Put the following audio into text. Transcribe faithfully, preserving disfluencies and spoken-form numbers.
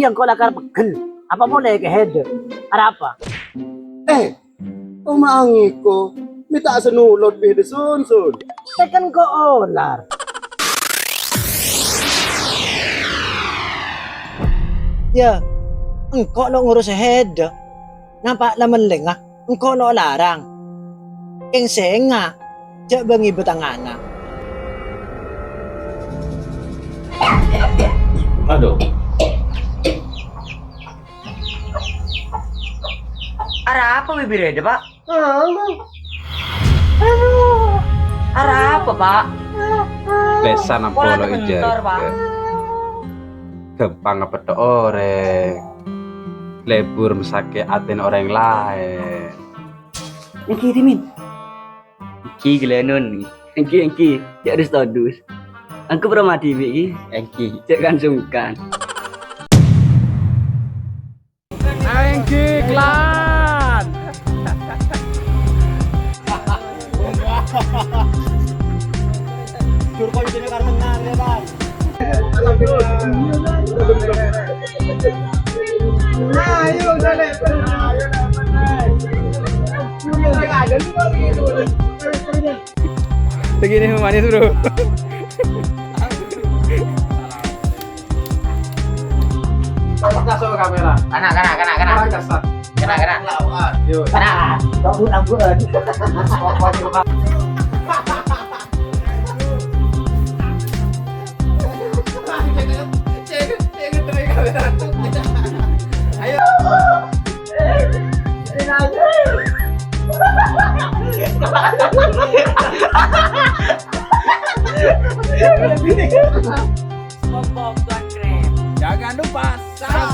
Engko' lakar pegghel. Apa molè kè hèdâ? Arapa? Eh, oma'an engko', mè' ta' sanulot bhidhâ sun-sun. Tèken ko' olar. Yâ, engko' lo' ngurus hèdâ. Napa la mellènga? Engko' lo' larang. Kèng sènga', jhâ' bângè bâtangana. Aduh. Arapa bibir hèdâ, Pak? Arapa, Pak? Lèsan ampolo ijâ. Ghâmpang apètto' orèng. Lebur masakè' atèna orèng laèn. Èngghi, Dimin. Èngghi, Glennon. Èngghi, èngghi. Jhâ' dus-todus. Engko' parlo madhibi', ghi. Èngghi. Jhâ' kan-sungkan. Èngghi, Glenn. Jur koncèna karena nare, Bang. Begini manis, Bro. Kasih kamera. Kena, kena, kena, kena. Orang kasar. Kena, kena. Lawan. Yuk. Kena. Rambut, rambut. Ayo. Jangan lupa subscribe.